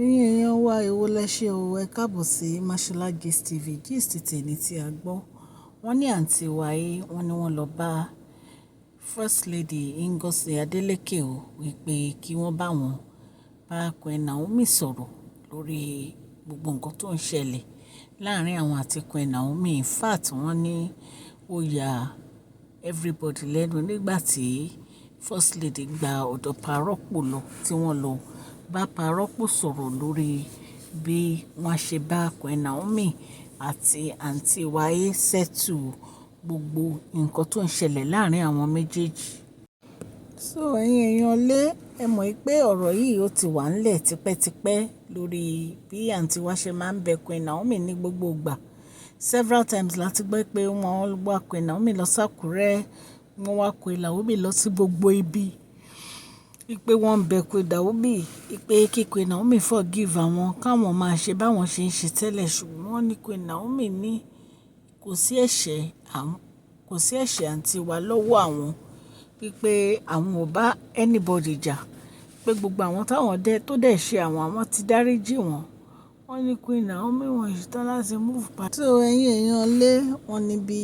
Ẹ̀yin èèyàn wa, èwo lẹ ṣe o. Ẹ káàbọ̀ sí Mashola Gist TV. Gist tèmi tí a gbọ́. Wọ́n ní àǹtí wa yìí, wọ́n ní wọ́n lọ bá First Lady Ngozi Adeleke o, wípé kí wọ́n bá wọn bá Queen Naomi sọ̀rọ̀ lórí gbogbo nǹkan tó ń ṣẹlẹ̀ láàárín àwọn àti Queen Naomi. In fact, wọ́n ní ó ya everybody lẹ́nu nígbà tí First Lady gba ọ̀dọ̀ Parọ́pò lọ, tí wọ́n lọ bá Parọ́pò sọ̀rọ̀ lórí bí wọ́n ṣe bá Queen Naomi àti àǹtí wa settle gbogbo nǹkan tó ń ṣẹlẹ̀ láàárín àwọn méjèèjì. So ẹ̀yin èèyàn lé, ẹ mọ̀ pé ọ̀rọ̀ yìí ó ti wà nílẹ̀ tipẹ́tipẹ́ lórí bí àǹtí wa ṣe máa ń bẹ Queen Naomi ní gbogbo ìgbà. Several times láti gbọ́ pé wọ́n wá Queen Naomi lọ sí Àkúrẹ́, wọ́n wá Queen Naomi lọ sí gbogbo ibi. Wípé wọ́n ń bẹ Queen Naomi, wípé kí Queen Naomi forgive àwọn, káwọn máa ṣe báwọn ṣe ń ṣe tẹ́lẹ̀. Ṣùgbọ́n wọ́n ní Queen Naomi ní kò sí ẹ̀ṣẹ̀, kò sí ẹ̀ṣẹ̀ àǹtí wa lọ́wọ́ àwọn, wípé àwọn ò bá anybody jà, pé gbogbo àwọn táwọn dé tó dẹ̀ ṣe àwọn, àwọn ti dáríjì wọ́n. Wọ́n ní Queen Naomi wọ́n ṣetán láti move pa. So ẹ̀yin èèyàn lé, wọ́n ní bí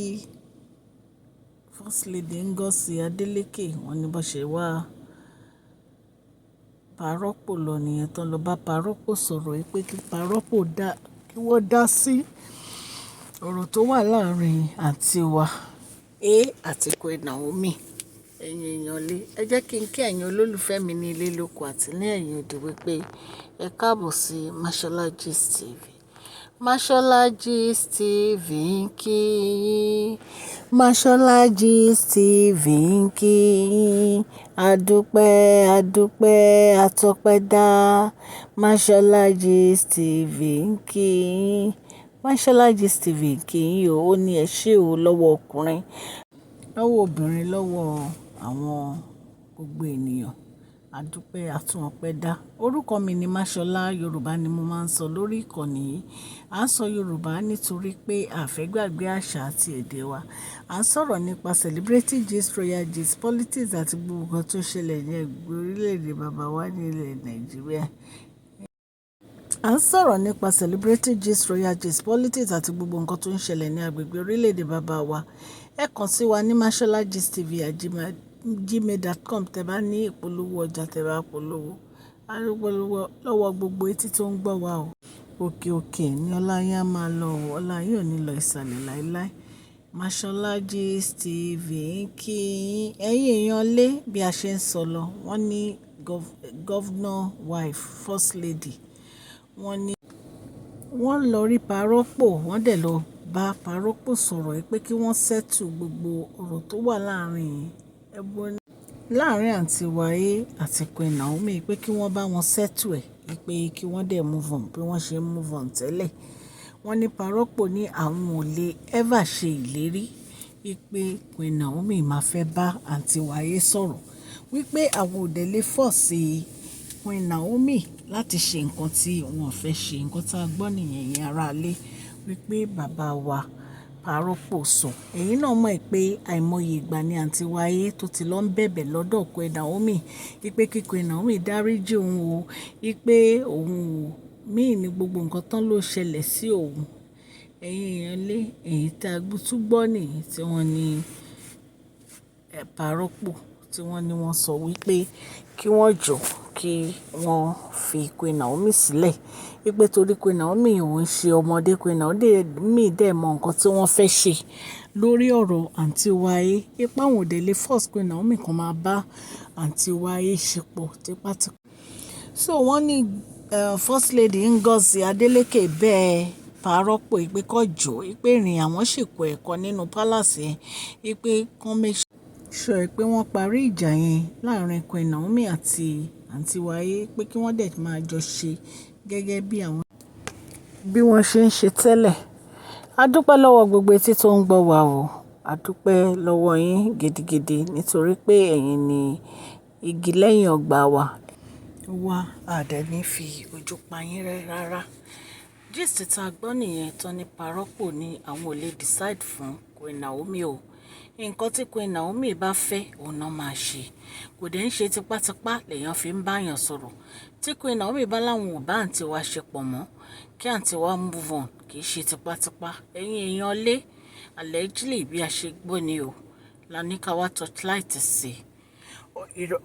First Lady Ngozi Adeleke, wọ́n ní bó ṣe wá Parọ́pò lọ nìyẹn, tán lọ bá Parọ́pò sọ̀rọ̀ wípé kí Parọ́pò dá, kí wọ́n dá sí ọ̀rọ̀ tó wà láàárín àǹtí wa A àti Queen Naomi. Ẹ̀yin èèyàn lé, ẹ jẹ́ kí n kí ẹ̀yin olólùfẹ́ mi ní ilé lóko àti ní ẹ̀yìn odi wípé ẹ káàbọ̀ sí Mashola Gist TV. Mashola Gist TV ń kí yín. Mashola Gist TV ń kí yín. Adúpẹ́, adúpẹ́, atọ́pẹ́ dá. Mashola Gist TV ń kí yín. Mashola Gist TV ń kí yín o. Ó ní ẹ ṣé o lọ́wọ́ ọkùnrin, lọ́wọ́ obìnrin, lọ́wọ́ àwọn gbogbo ènìyàn. Adúpẹ́, àtún ọpẹ́ dá. Orúkọ mi ni Mashola. Yorùbá ni mo máa ń sọ lórí ìkànnì yìí. À ń sọ Yorùbá nítorí pé a fẹ́ gbàgbé àṣà àti èdè wa. À ń sọ̀rọ̀ nípa celebrity gist, royal gist, politics àti gbogbo nǹkan tó ṣẹlẹ̀ ní orílẹ̀-èdè bàbá wa ní ilẹ̀ Nàìjíríà. À ń sọ̀rọ̀ nípa celebrity gist, royal gist, politics àti gbogbo nǹkan tó ń ṣẹlẹ̀ ní agbègbè orílẹ̀-èdè bàbá wa. Ẹ kàn sí wa ní masholagistv@gmail.com tẹ bá ní ìpolówó ọjà tẹ bá polówó. A dúpẹ́ lọ́wọ́ gbogbo etí tó ń gbọ́ wa o. Òkè òkè ni ọlá yín á máa lọ o. Ọlá yín ò ní lọ ìsàlẹ̀ láíláí. Mashola Gist TV ń kí yín. Ẹ̀yin èèyàn lé, bí a ṣe ń sọ lọ, wọ́n ní governor wife, First Lady, wọ́n ní wọ́n lọ rí Parọ́pò, wọ́n dẹ̀ lọ bá Parọ́pò sọ̀rọ̀ pé kí wọ́n settle gbogbo ọ̀rọ̀ tó wà láàárín ẹbọ láàárín àǹtí wa A àti Queen Naomi, pé kí wọ́n bá wọn settle ẹ̀, pé kí wọ́n dẹ̀ move on bí wọ́n ṣe ń move on tẹ́lẹ̀. Wọ́n ní Parọ́pò ní àwọn ò lè ever ṣe ìlérí wípé Queen Naomi máa fẹ́ bá àǹtí wa A sọ̀rọ̀, wípé àwọn ò dẹ̀ lè force Queen Naomi láti ṣe nǹkan tí wọ́n fẹ́ ṣe. Nǹkan tí a gbọ́ nìyẹn, ẹ̀yin ará ilé, wípé bàbá wa Parọ́pò sọ. Ẹ̀yin náà mọ̀ pé àìmọye ìgbà ni àǹtí wa A tó ti lọ ń bẹ̀bẹ̀ lọ́dọ̀ Queen Naomi wípé kí Queen Naomi dáríjì òun o, wípé òun ò mean ní gbogbo nǹkan tán ló ṣẹlẹ̀ sí òun. Ẹ̀yin èèyàn lé, èyí tí a tún gbọ́ nìyí tí wọ́n ní Parọ́pò tí wọ́n ní wọ́n sọ wípé kí wọ́n jọ kí wọ́n fi Queen Naomi sílẹ̀. Wípé torí Queen Naomi ò ń ṣe ọmọdé, Queen Naomi dẹ̀ mọ nǹkan tí wọ́n fẹ́ ṣe lórí ọ̀rọ̀ àǹtí wa A. Wípé àwọn ò dẹ̀ lè force Queen Naomi kan máa bá àǹtí wa A ṣepọ̀ tipátipá. So wọ́n ní First Lady Ngozi Adeleke bẹ́ẹ̀ Parọ́pò wípé kó jọ, wípé ìrìn àwọn ṣì kù ẹ̀kọ́ nínú palace yẹn, wípé kí wọ́n make sure pé wọ́n parí ìjà yẹn láàárín Queen Naomi àti àǹtí wa A, pé kí wọ́n dẹ̀ máa jọ ṣe gẹ́gẹ́ bí àwọn bí wọ́n ṣe ń ṣe tẹ́lẹ̀. A dúpẹ́ lọ́wọ́ gbogbo etí tó ń gbọ́ wa o. A dúpẹ́ lọ́wọ́ yín gidigidi nítorí pé ẹ̀yin ni igi lẹ́yìn ọgbà wa. Wa a dẹ̀ ní fi ojú pa yín rẹ́ rárá. Gist tí a gbọ́ nìyẹn tán ní Parọ́pò ní àwọn ò lè decide fún Queen Naomi o. Nǹkan tí Queen Naomi bá fẹ́, òun náà máa ṣe. Kò dẹ̀ ń ṣe tipátipá lèèyàn fi ń bá èèyàn sọ̀rọ̀. Tí Queen Naomi bá láwọn ò bá àǹtí wa ṣe pọ̀ mọ́, kí àǹtí wa move on, kì í ṣe tipátipá. Ẹ̀yin èèyàn lé, allegedly bí a ṣe gbọ́ ni o, la ní ká wá torchlight sí.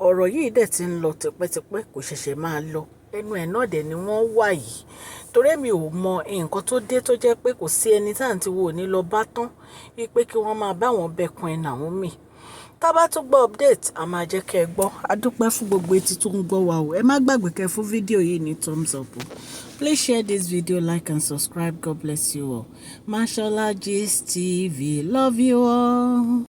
Ọ̀rọ̀ yìí dẹ̀ ti ń lọ tipẹ́tipẹ́, kò ṣẹ̀ṣẹ̀ máa lọ. Ẹnu ẹ̀ náà dẹ̀ ni wọ́n wà yìí. Torí mi ò mọ nǹkan tó dé tó jẹ́ pé kò sí ẹni tí àǹtí wa ò ní lọ bá tán wípé kí wọ́n máa bá wọn bẹ Queen Naomi. Tá bá tún gbọ́ update, a máa jẹ́ kí ẹ gbọ́. A dúpẹ́ fún gbogbo etí tó ń gbọ́ wa o. Ẹ má gbàgbé kẹ́ fún fídíò yìí ní thumbs up o. Please share this video, like and subscribe. God bless you all. Mashola Gist TV. Love you all.